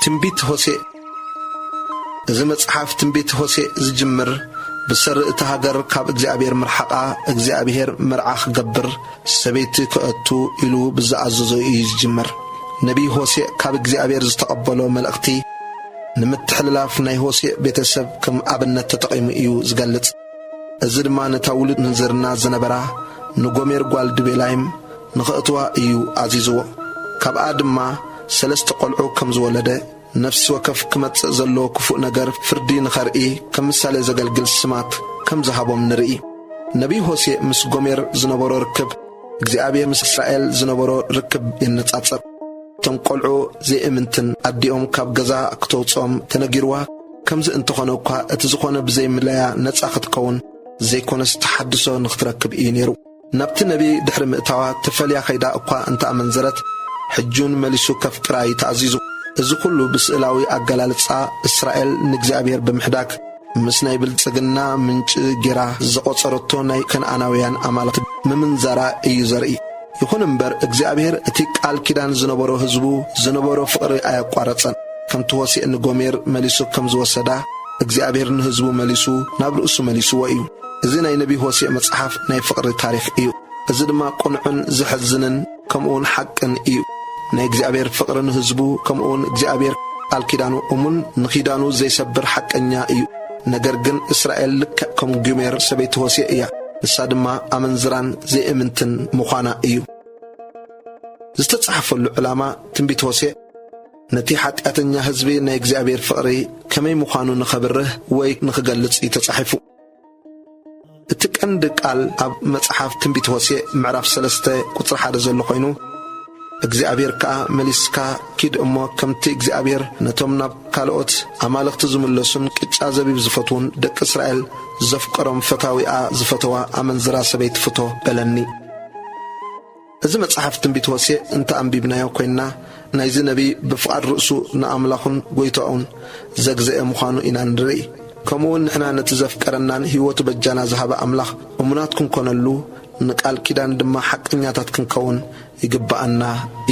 ትንቢት ሆሴእ። እዚ መጽሓፍ ትንቢት ሆሴእ ዝጅምር ብሰሪ እታ ሃገር ካብ እግዚኣብሔር ምርሓቓ፣ እግዚኣብሔር መርዓ ክገብር፣ ሰበይቲ ክእቱ ኢሉ ብዝኣዘዞ እዩ ዝጅምር። ነቢይ ሆሴእ ካብ እግዚኣብሔር ዝተቐበሎ መልእኽቲ ንምትሕልላፍ ናይ ሆሴእ ቤተሰብ ከም ኣብነት ተጠቒሙ እዩ ዝገልጽ። እዚ ድማ ነታ ውሉድ ምንዝርና ዝነበራ ንጎሜር ጓል ድቤላይም ንኽእትዋ እዩ ኣዚዝዎ። ካብኣ ድማ ሰለስተ ቈልዑ ከም ዝወለደ፣ ነፍሲ ወከፍ ክመጽእ ዘሎ ክፉእ ነገር ፍርዲ ንኸርኢ ከም ምሳሌ ዘገልግል ስማት ከም ዝሃቦም ንርኢ። ነቢይ ሆሴእ ምስ ጎሜር ዝነበሮ ርክብ እግዚኣብሔር ምስ እስራኤል ዝነበሮ ርክብ የነጻጽር። እቶም ቈልዑ ዘይእምንትን ኣዲኦም ካብ ገዛ ክተውጽኦም ተነጊርዋ፣ ከምዚ እንተኾነ እኳ እቲ ዝኾነ ብዘይምለያ ነጻ ክትከውን ዘይኮነስ ተሓድሶ ንኽትረክብ እዩ ነይሩ። ናብቲ ነቢ ድሕሪ ምእታዋ ተፈልያ ኸይዳ እኳ እንተኣመንዘረት፣ ሕጂ እውን መሊሱ ከፍቅራ እዩ ተኣዚዙ። እዚ ኹሉ ብስእላዊ ኣገላልጻ እስራኤል ንእግዚኣብሔር ብምሕዳግ ምስ ናይ ብልጽግና ምንጪ ጌራ ዝቖጸረቶ ናይ ከነኣናውያን ኣማልኽቲ ምምንዛራ እዩ ዘርኢ። ይኹን እምበር እግዚኣብሔር እቲ ቃል ኪዳን ዝነበሮ ህዝቡ ዝነበሮ ፍቕሪ ኣየቋረጸን። ከምቲ ሆሴእ ንጎሜር መሊሱ ከም ዝወሰዳ እግዚኣብሔር ንህዝቡ መሊሱ ናብ ርእሱ መሊስዎ እዩ። እዚ ናይ ነቢ ሆሴእ መጽሓፍ ናይ ፍቕሪ ታሪኽ እዩ። እዚ ድማ ቅኑዕን ዘሐዝንን ከምኡውን ሓቅን እዩ። ናይ እግዚኣብሔር ፍቕሪ ንህዝቡ ከምኡውን እግዚኣብሔር ቃል ኪዳኑ እሙን ንኺዳኑ ዘይሰብር ሓቀኛ እዩ። ነገር ግን እስራኤል ልክዕ ከም ጎሜር ሰበይቲ ሆሴእ እያ። ንሳ ድማ ኣመንዝራን ዘይእምንትን ምዃና እዩ። ዝተጻሕፈሉ ዕላማ ትንቢት ሆሴእ ነቲ ሓጢኣተኛ ህዝቢ ናይ እግዚኣብሔር ፍቕሪ ከመይ ምዃኑ ንኸብርህ ወይ ንኽገልጽ እዩ ተጻሒፉ። እቲ ቀንዲ ቃል ኣብ መጽሓፍ ትንቢት ሆሴእ ምዕራፍ ሰለስተ ቁጽሪ ሓደ ዘሎ ኮይኑ፣ እግዚኣብሔር ከኣ መሊስካ ኪድ እሞ ከምቲ እግዚኣብሔር ነቶም ናብ ካልኦት ኣማልኽቲ ዝምለሱን ቅጫ ዘቢብ ዝፈትዉን ደቂ እስራኤል ዘፍቀሮም ፈታዊኣ ዝፈተዋ ኣመንዝራ ሰበይቲ ፍቶ በለኒ። እዚ መጽሓፍ ትንቢት ሆሴእ እንተ ኣንቢብናዮ ኮይንና፣ ናይዚ ነቢይ ብፍቓድ ርእሱ ንኣምላኹን ጐይታኡን ዘግዘአ ምዃኑ ኢና ንርኢ። ከምኡውን ንሕና ነቲ ዘፍቀረናን ህይወቱ በጃና ዝሃበ ኣምላኽ እሙናት ክንኮነሉ፣ ንቃል ኪዳን ድማ ሓቀኛታት ክንከውን ይግብኣና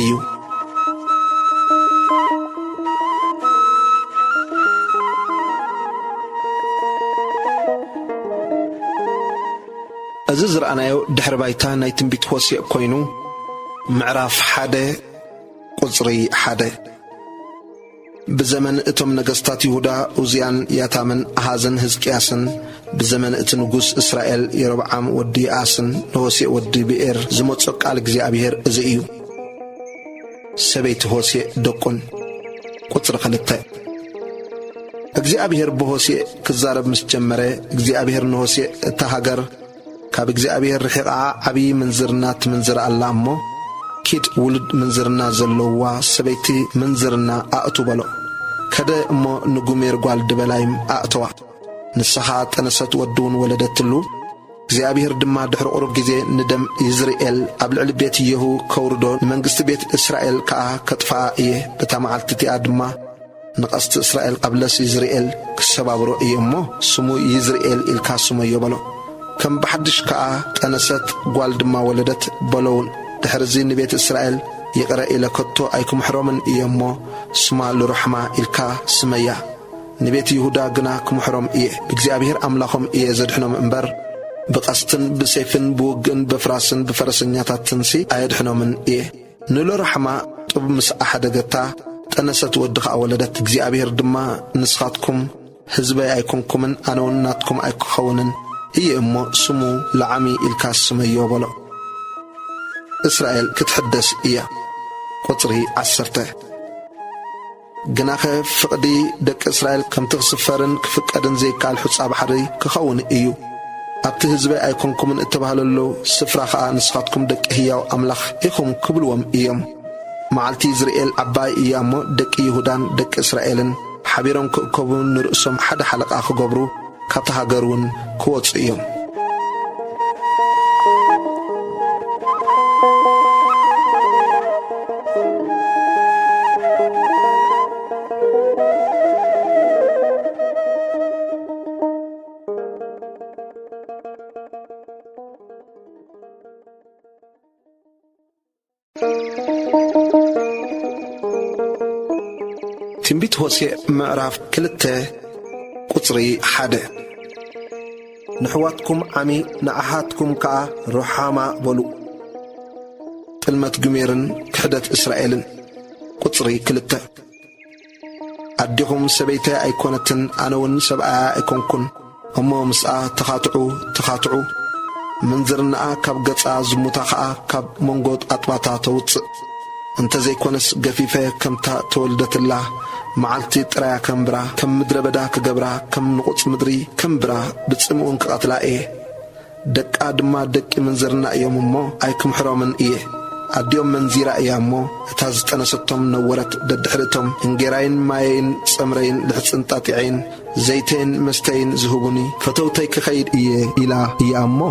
እዩ። እዚ ዝረኣናዮ ድሕሪ ባይታ ናይ ትንቢት ሆሴእ ኮይኑ፣ ምዕራፍ ሓደ ቁጽሪ ሓደ። ብዘመን እቶም ነገስታት ይሁዳ ኡዝያን ያታምን ኣሃዝን ህዝቅያስን፣ ብዘመን እቲ ንጉስ እስራኤል የሮብዓም ወዲ የኣስን ንሆሴእ ወዲ ብኤር ዝመጾ ቃል እግዚኣብሔር እዚ እዩ። ሰበይቲ ሆሴእ ደቁን። ቁጽሪ ክልተ። እግዚኣብሔር ብሆሴእ ክዛረብ ምስ ጀመረ፣ እግዚኣብሔር ንሆሴእ እታ ሃገር ካብ እግዚኣብሔር ርሒቓ ዓብዪ ምንዝርና ትምንዝር ኣላ እሞ፣ ኪድ ውሉድ ምንዝርና ዘለዋ ሰበይቲ ምንዝርና ኣእቱ በሎ። ከደ እሞ ንጉሜር ጓል ድበላይም ኣእተዋ። ንሳ ኸኣ ጠነሰት ወዲ እውን ወለደትሉ። እግዚኣብሔር ድማ ድሕሪ ቁሩብ ግዜ ንደም ይዝርኤል ኣብ ልዕሊ ቤት የሁ ከውርዶ ንመንግስቲ ቤት እስራኤል ከኣ ከጥፍኣ እየ። በታ መዓልቲ እቲኣ ድማ ንቐስቲ እስራኤል ኣብ ለስ ይዝርኤል ክሰባብሮ እየ እሞ፣ ስሙ ይዝርኤል ኢልካ ስመዮ በሎ። ከም ብሓድሽ ከኣ ጠነሰት ጓል ድማ ወለደት በሎውን። ድሕርዚ ንቤት እስራኤል ይቕረ ኢለ ከቶ ኣይክምሕሮምን እየ እሞ፣ ስማ ልሩሕማ ኢልካ ስመያ። ንቤት ይሁዳ ግና ክምሕሮም እየ። ብእግዚኣብሔር ኣምላኾም እየ ዘድሕኖም እምበር፣ ብቐስትን ብሰይፍን ብውግእን ብፍራስን ብፈረሰኛታትንሲ ኣየድሕኖምን እየ። ንሎራሕማ ጡብ ምስ ኣሐደገታ፣ ጠነሰት ወዲ ኸኣ ወለደት። እግዚኣብሔር ድማ፣ ንስኻትኩም ህዝበይ ኣይኮንኩምን፣ ኣነ እውን ናትኩም ኣይክኸውንን እየ እሞ፣ ስሙ ለዓሚ ኢልካ ስመዮ በሎ። እስራኤል ክትሕደስ እያ። ቁጽሪ ዓሰርተ። ግናኸ ፍቕዲ ደቂ እስራኤል ከምቲ ክስፈርን ክፍቀድን ዘይከኣል ሑጻ ባሕሪ ክኸውን እዩ። ኣብቲ ህዝበይ ኣይኮንኩምን እተባህለሉ ስፍራ ኸኣ ንስኻትኩም ደቂ ህያው ኣምላኽ ኢኹም ክብልዎም እዮም። መዓልቲ ይዝርኤል ዓባይ እያ እሞ፣ ደቂ ይሁዳን ደቂ እስራኤልን ሓቢሮም ክእከቡ፣ ንርእሶም ሓደ ሓለቓ ክገብሩ፣ ካብታ ሃገር እውን ክወጹ እዮም። ትንቢት ሆሴዕ ምዕራፍ ክልተ ቁጽሪ ሓደ። ንሕዋትኩም ዓሚ፣ ንኣሓትኩም ከኣ ሩሓማ በሉ። ጥልመት ግሜርን ክሕደት እስራኤልን። ቁጽሪ ክልተ። ኣዴኹም ሰበይተይ ኣይኮነትን፣ ኣነ እውን ሰብኣያ ኣይኮንኩን። እሞ ምስኣ ተኻትዑ፣ ተኻትዑ። ምንዝርናኣ ካብ ገጻ፣ ዝሙታ ኸኣ ካብ መንጎ ኣጥባታ ተውጽእ። እንተ ዘይኮነስ፣ ገፊፈ ከምታ ተወልደትላ መዓልቲ ጥራያ ከንብራ፣ ከም ምድረ በዳ ክገብራ፣ ከም ንቑጽ ምድሪ ከንብራ፣ ብጽምኡን ክቐትላ እየ። ደቃ ድማ ደቂ ምንዝርና እዮም እሞ፣ ኣይክምሕሮምን እየ። ኣዲኦም መንዚራ እያ እሞ፣ እታ ዝጠነሰቶም ነወረት። ደድሕሪ እቶም እንጌራይን ማየይን ጸምረይን ልሕጽን ጣጢዐይን ዘይተይን መስተይን ዝህቡኒ፣ ፈተውተይ ክኸይድ እየ ኢላ እያ እሞ፣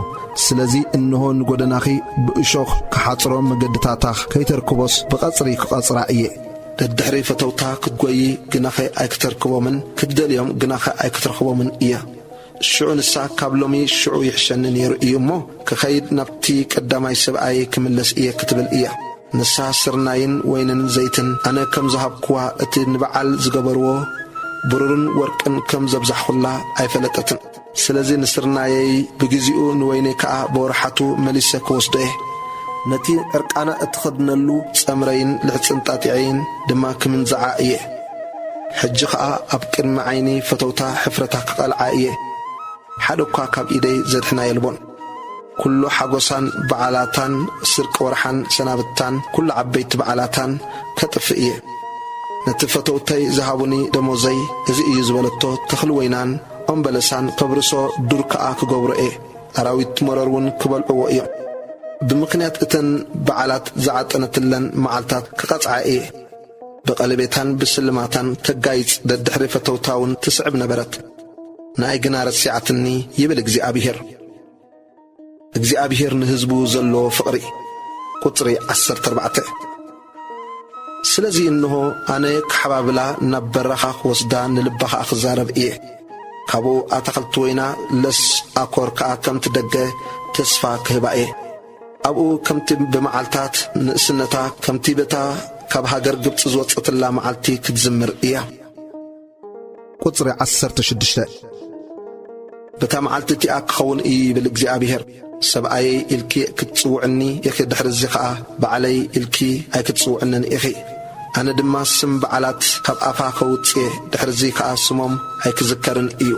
ስለዚ እንሆ፣ ንጎደናኺ ብእሾኽ ክሓጽሮ፣ መገድታታኽ ከይተርክቦስ ብቐጽሪ ክቐጽራ እየ። ደድሕሪ ፈተውታ ክትጎዪ ግናኸ ኣይክተርክቦምን፣ ክትደልዮም ግናኸ ኣይክትረኽቦምን እያ። ሽዑ ንሳ፣ ካብ ሎሚ ሽዑ ይሕሸኒ ነይሩ እዩ እሞ፣ ክኸይድ፣ ናብቲ ቀዳማይ ሰብኣይ ክምለስ እየ ክትብል እያ። ንሳ፣ ስርናይን ወይንን ዘይትን ኣነ ከም ዝሃብክዋ፣ እቲ ንበዓል ዝገበርዎ ብሩርን ወርቅን ከም ዘብዛሕኹላ ኣይፈለጠትን። ስለዚ ንስርናየይ ብግዜኡ፣ ንወይነይ ከኣ ብወርሓቱ መሊሰ ክወስዶ እየ። ነቲ ዕርቃና እትኸድነሉ ጸምረይን ልሕጽን ጣጢዐይን ድማ ክምንዝዓ እየ። ሕጂ ኸኣ ኣብ ቅድሚ ዓይኒ ፈተውታ ሕፍረታ ክቐልዓ እየ። ሓደ እኳ ካብ ኢደይ ዘድሕና የልቦን። ኩሉ ሓጎሳን በዓላታን፣ ስርቂ ወርሓን ሰናብታን፣ ኩሉ ዓበይቲ በዓላታን ከጥፍእ እየ። ነቲ ፈተውተይ ዝሃቡኒ ደሞዘይ እዚ እዩ ዝበለቶ ተኽሊ ወይናን ኦም በለሳን ከብርሶ፣ ዱር ከኣ ክገብሮ እየ። ኣራዊት መረር እውን ክበልዕዎ እዮም። ብምኽንያት እተን በዓላት ዝዓጠነትለን መዓልታት ክቐጽዓ እየ። ብቐለቤታን ብስልማታን ተጋይጽ፣ ደድሕሪ ፈተውታ እውን ትስዕብ ነበረት። ንኣይ ግና ረሲዓትኒ፣ ይብል እግዚኣብሄር። እግዚኣብሄር ንህዝቡ ዘለዎ ፍቕሪ። ቁጽሪ ዓሰርተ ኣርባዕተ። ስለዚ እንሆ፣ ኣነ ክሓባብላ፣ ናብ በረኻ ክወስዳ፣ ንልባ ኸኣ ክዛረብ እየ። ካብኡ ኣታኽልቲ ወይና፣ ለስ ኣኮር ከኣ ከምቲ ደገ ተስፋ ክህባ እየ። ኣብኡ ከምቲ ብመዓልታት ንእስነታ፣ ከምቲ በታ ካብ ሃገር ግብጺ ዝወጸትላ መዓልቲ ክትዝምር እያ። ቁጽሪ ዓሰርተ ሽዱሽተ። በታ መዓልቲ እቲኣ ክኸውን እዩ፣ ይብል እግዚኣብሄር፣ ሰብኣየይ ኢልኪ ክትጽውዕኒ ኢኺ፣ ድሕሪ እዚ ኸኣ ባዕለይ ኢልኪ ኣይክትጽውዕንን ኢኺ። ኣነ ድማ ስም በዓላት ካብ ኣፋ ከውጽእ እየ፣ ድሕሪ እዚ ኸኣ ስሞም ኣይክዝከርን እዩ።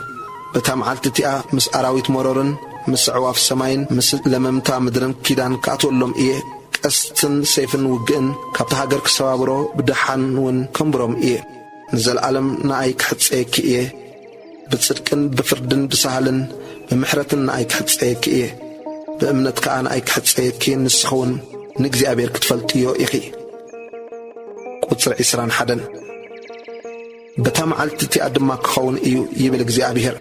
በታ መዓልቲ እቲኣ ምስ ኣራዊት መሮርን ምስ ኣዕዋፍ ሰማይን ምስ ለመምታ ምድርን ኪዳን ክኣትወሎም እየ። ቀስትን ሰይፍን ውግእን ካብታ ሃገር ክሰባብሮ፣ ብደሓን እውን ከንብሮም እየ። ንዘለኣለም ንኣይ ክሕጸየኪ እየ። ብጽድቅን ብፍርድን ብሳህልን ብምሕረትን ንኣይ ክሕጸየኪ እየ። ብእምነት ከኣ ንኣይ ክሕጸየኪ፣ ንስኺ እውን ንእግዚኣብሔር ክትፈልጥዮ ኢኺ። ቁጽሪ ዕስራን ሓደን። በታ መዓልቲ እቲኣ ድማ ክኸውን እዩ፣ ይብል እግዚኣብሄር።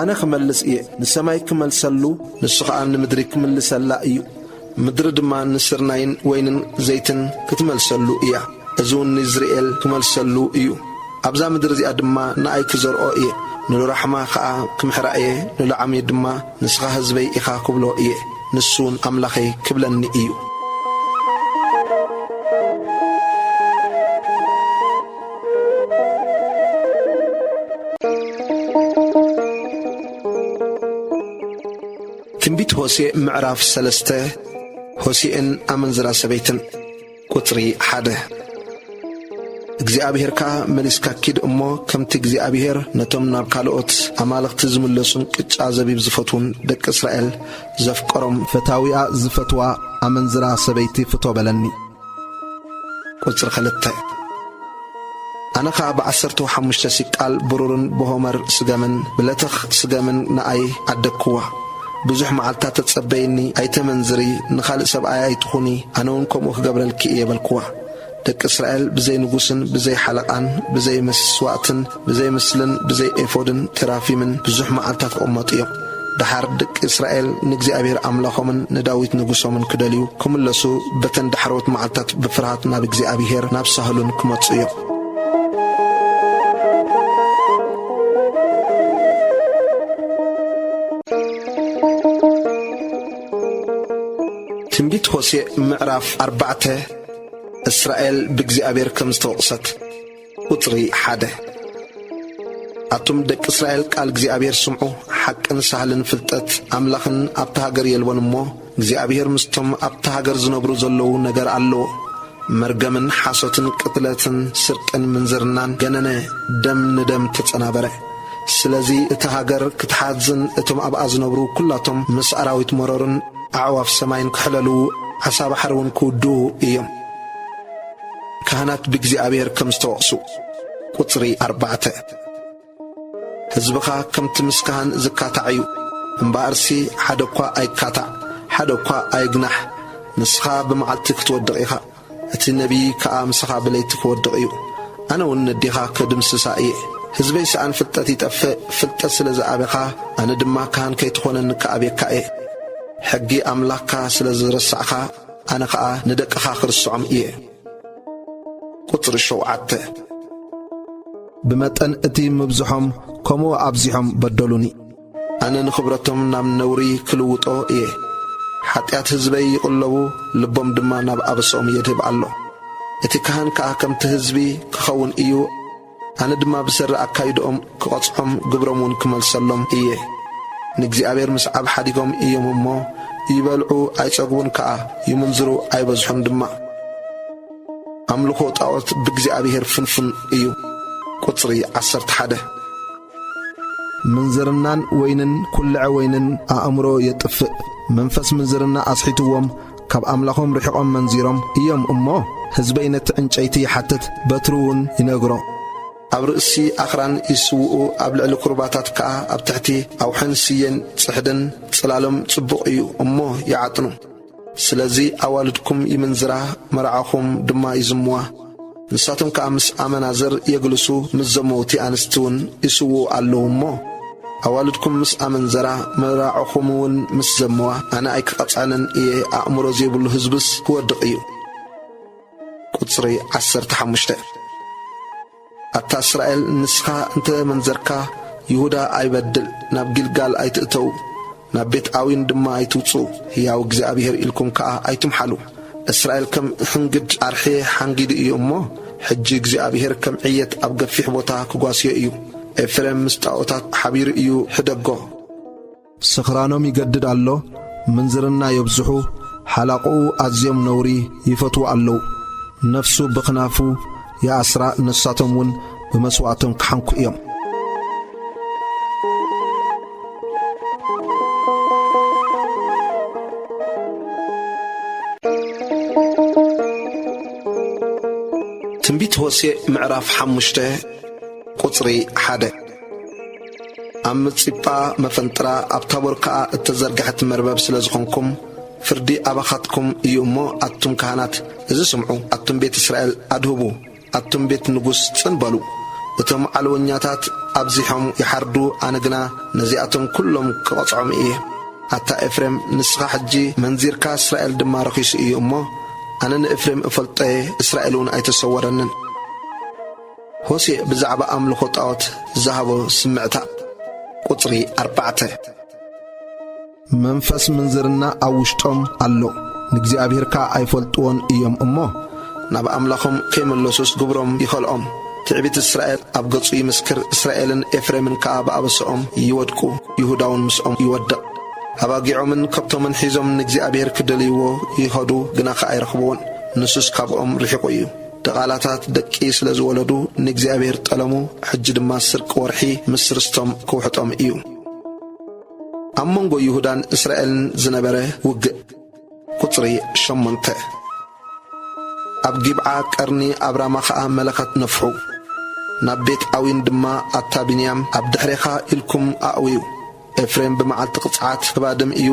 ኣነ ክመልስ እየ፣ ንሰማይ ክመልሰሉ፣ ንሱ ኸኣ ንምድሪ ክምልሰላ እዩ። ምድሪ ድማ ንስርናይን ወይንን ዘይትን ክትመልሰሉ እያ። እዚ እውን ንይዝርኤል ክመልሰሉ እዩ። ኣብዛ ምድሪ እዚኣ ድማ ንኣይ ክዘርኦ እየ፣ ንሉራሕማ ኸኣ ክምሕራ እየ፣ ንሉዓሚ ድማ ንስኻ ህዝበይ ኢኻ ክብሎ እየ፣ ንሱ እውን ኣምላኸይ ክብለኒ እዩ። ትንቢት ሆሴዕ ምዕራፍ ሰለስተ። ሆሴዕን ኣመንዝራ ሰበይትን። ቁጽሪ ሓደ። እግዚኣብሄር ከኣ፣ መሊስካ ኪድ እሞ፣ ከምቲ እግዚኣብሄር ነቶም ናብ ካልኦት ኣማልኽቲ ዝምለሱን ቅጫ ዘቢብ ዝፈትዉን ደቂ እስራኤል ዘፍቀሮም፣ ፈታዊኣ ዝፈትዋ ኣመንዝራ ሰበይቲ ፍቶ በለኒ። ቁጽሪ ክልተ። ኣነ ኸኣ ብዓሰርተ ሓሙሽተ ሲቃል ብሩርን ብሆመር ስገምን ብለተኽ ስገምን ንኣይ ዓደግክዋ። ብዙሕ መዓልታት ተጸበይኒ፣ ኣይተመንዝሪ፣ ንኻልእ ሰብኣይ ኣይትኹኒ፣ ኣነ እውን ከምኡ ክገብረልኪ እየ በልክዋ። ደቂ እስራኤል ብዘይ ንጉስን ብዘይ ሓለቓን ብዘይ መስዋእትን ብዘይ ምስልን ብዘይ ኤፎድን ተራፊምን ብዙሕ መዓልታት ክቕመጡ እዮም። ደሓር ደቂ እስራኤል ንእግዚኣብሔር ኣምላኾምን ንዳዊት ንጉሶምን ክደልዩ ክምለሱ፣ በተን ዳሕረዎት መዓልታት ብፍርሃት ናብ እግዚኣብሔር ናብ ሳህሉን ክመጹ እዮም። ትንቢት ሆሴዕ ምዕራፍ ኣርባዕተ። እስራኤል ብእግዚኣብሔር ከም ዝተወቕሰት። ቁጽሪ ሓደ። ኣቱም ደቂ እስራኤል ቃል እግዚኣብሔር ስምዑ፣ ሓቅን ሳህልን ፍልጠት ኣምላኽን ኣብታ ሃገር የልቦን እሞ፣ እግዚኣብሔር ምስቶም ኣብታ ሃገር ዝነብሩ ዘለዉ ነገር ኣለዎ። መርገምን ሓሶትን ቅትለትን ስርቅን ምንዝርናን ገነነ፣ ደም ንደም ተጸናበረ። ስለዚ እታ ሃገር ክትሓዝን እቶም ኣብኣ ዝነብሩ ኩላቶም ምስ ኣራዊት መሮርን ኣዕዋፍ ሰማይን ክሕለሉ ዓሳ ባሕሪ እውን ክውድኡ እዮም። ካህናት ብእግዚኣብሔር ከም ዝተወቕሱ። ቁጽሪ ኣርባዕተ። ህዝብኻ ከምቲ ምስ ካህን ዝካታዕ እዩ። እምበኣርሲ ሓደ እኳ ኣይካታዕ፣ ሓደ እኳ ኣይግናሕ። ንስኻ ብመዓልቲ ክትወድቕ ኢኻ፣ እቲ ነቢይ ከኣ ምሳኻ ብለይቲ ክወድቕ እዩ። ኣነ እውን ነዴኻ ከድምስሳ እየ። ህዝበይ ሰኣን ፍልጠት ይጠፍእ። ፍልጠት ስለ ዝኣበኻ፣ ኣነ ድማ ካህን ከይትኾነኒ ክኣብየካ እየ። ሕጊ ኣምላኽካ ስለ ዝረሳዕካ፣ ኣነ ኸኣ ንደቅኻ ክርስዖም እየ። ቁጽሪ ሸውዓተ። ብመጠን እቲ ምብዝሖም ከምኡ ኣብዚሖም በደሉኒ። ኣነ ንኽብረቶም ናብ ነውሪ ክልውጦ እየ። ሓጢኣት ህዝበይ ይቕለቡ፣ ልቦም ድማ ናብ ኣበስኦም የድህብ ኣሎ። እቲ ካህን ከኣ ከምቲ ህዝቢ ክኸውን እዩ። ኣነ ድማ ብሰሪ ኣካይድኦም ክቐጽዖም፣ ግብሮም እውን ክመልሰሎም እየ። ንእግዚኣብሔር ምስዓብ ሓዲጎም እዮም እሞ፣ ይበልዑ ኣይጸግቡን ከኣ፣ ይምንዝሩ ኣይበዝሑን ድማ። ኣምልኾ ጣዖት ብእግዚኣብሔር ፍንፉን እዩ። ቁጽሪ ዓሰርተ ሓደ። ምንዝርናን ወይንን ኩልዐ ወይንን ኣእምሮ የጥፍእ። መንፈስ ምንዝርና ኣስሒትዎም፣ ካብ ኣምላኾም ርሒቖም መንዚሮም እዮም እሞ፣ ህዝበይ ነቲ ዕንጨይቲ ይሓትት፣ በትሩ እውን ይነግሮ። ኣብ ርእሲ ኣኽራን ይስውኡ፣ ኣብ ልዕሊ ቁርባታት ከኣ ኣብ ትሕቲ ኣውሕን ስየን ጽሕድን ጽላሎም ጽቡቕ እዩ እሞ ይዓጥኑ። ስለዚ ኣዋልድኩም ይምንዝራ፣ መርዓኹም ድማ ይዝምዋ። ንሳቶም ከኣ ምስ ኣመናዝር የግልሱ፣ ምስ ዘመውቲ ኣንስቲ እውን ይስውኡ ኣለዉ እሞ፣ ኣዋልድኩም ምስ ኣመንዘራ፣ መርዓኹም እውን ምስ ዘመዋ፣ ኣነ ኣይክቐጽዐንን እየ፣ ኣእምሮ ዘይብሉ ህዝብስ ክወድቕ እዩ። ቁጽሪ ዓሰርተ ሓሙሽተ። ኣታ እስራኤል፣ ንስኻ እንተ መንዘርካ፣ ይሁዳ ኣይበድል፣ ናብ ጊልጋል ኣይትእተዉ፣ ናብ ቤት ኣዊን ድማ ኣይትውጽኡ፣ ህያው እግዚኣብሔር ኢልኩም ከኣ ኣይትምሓሉ። እስራኤል ከም ሕንግድ ኣርሒ ሓንጊዱ እዩ እሞ፣ ሕጂ እግዚኣብሔር ከም ዕየት ኣብ ገፊሕ ቦታ ክጓስዮ እዩ። ኤፍሬም ምስ ጣዖታት ሓቢሩ እዩ፣ ሕደጎ። ስኽራኖም ይገድድ ኣሎ፣ ምንዝርና የብዝሑ፣ ሓላቕኡ ኣዝዮም ነውሪ ይፈትዉ ኣለዉ። ነፍሱ ብኽናፉ ይኣስራ፣ ንሳቶም እውን ብመስዋእቶም ክሓንኩ እዮም። ትንቢት ሆሴዕ ምዕራፍ ሓሙሽተ ቁጽሪ ሓደ። ኣብ ምጺጳ መፈንጥራ፣ ኣብ ታቦር ከኣ እተዘርግሐት መርበብ ስለ ዝኾንኩም፣ ፍርዲ ኣባኻትኩም እዩ እሞ፣ ኣቱም ካህናት፣ እዚ ስምዑ፣ ኣቱም ቤት እስራኤል ኣድህቡ፣ ኣቱም ቤት ንጉስ ጽን በሉ። እቶም ዓለወኛታት ኣብዚሖም ይሓርዱ፣ ኣነ ግና ነዚኣቶም ኩሎም ክቐጽዖም እየ። ኣታ ኤፍሬም፣ ንስኻ ሕጂ መንዚርካ፣ እስራኤል ድማ ረኺሱ እዩ እሞ፣ ኣነ ንኤፍሬም እፈልጦ እየ፣ እስራኤል እውን ኣይተሰወረንን። ሆሴዕ ብዛዕባ ኣምልኾ ጣዖት ዝሃቦ ስምዕታ። ቁጽሪ ኣርባዕተ። መንፈስ ምንዝርና ኣብ ውሽጦም ኣሎ፣ ንእግዚኣብሔር ከኣ ኣይፈልጥዎን እዮም እሞ፣ ናብ ኣምላኾም ከይመለሱስ ግብሮም ይኸልኦም። ትዕቢት እስራኤል ኣብ ገጹ ይምስክር፣ እስራኤልን ኤፍሬምን ከኣ ብኣበስኦም ይወድቁ፣ ይሁዳውን ምስኦም ይወድቕ። ኣባጊዖምን ከብቶምን ሒዞም ንእግዚኣብሔር ክደልይዎ ይኸዱ፣ ግና ከኣ ኣይረኽብዎን፣ ንሱስ ካብኦም ርሒቑ እዩ። ድቓላታት ደቂ ስለ ዝወለዱ ንእግዚኣብሔር ጠለሙ፣ ሕጂ ድማ ስርቂ ወርሒ ምስ ርስቶም ክውሕጦም እዩ። ኣብ መንጎ ይሁዳን እስራኤልን ዝነበረ ውግእ። ቁጽሪ ሸሞንተ። ኣብ ጊብዓ ቀርኒ፣ ኣብ ራማ ኸኣ መለኸት ነፍሑ። ናብ ቤት ኣዊን ድማ፣ ኣታ ብንያም፣ ኣብ ድሕሬኻ ኢልኩም ኣእውዩ። ኤፍሬም ብመዓልቲ ቅጽዓት ክባድም እዩ።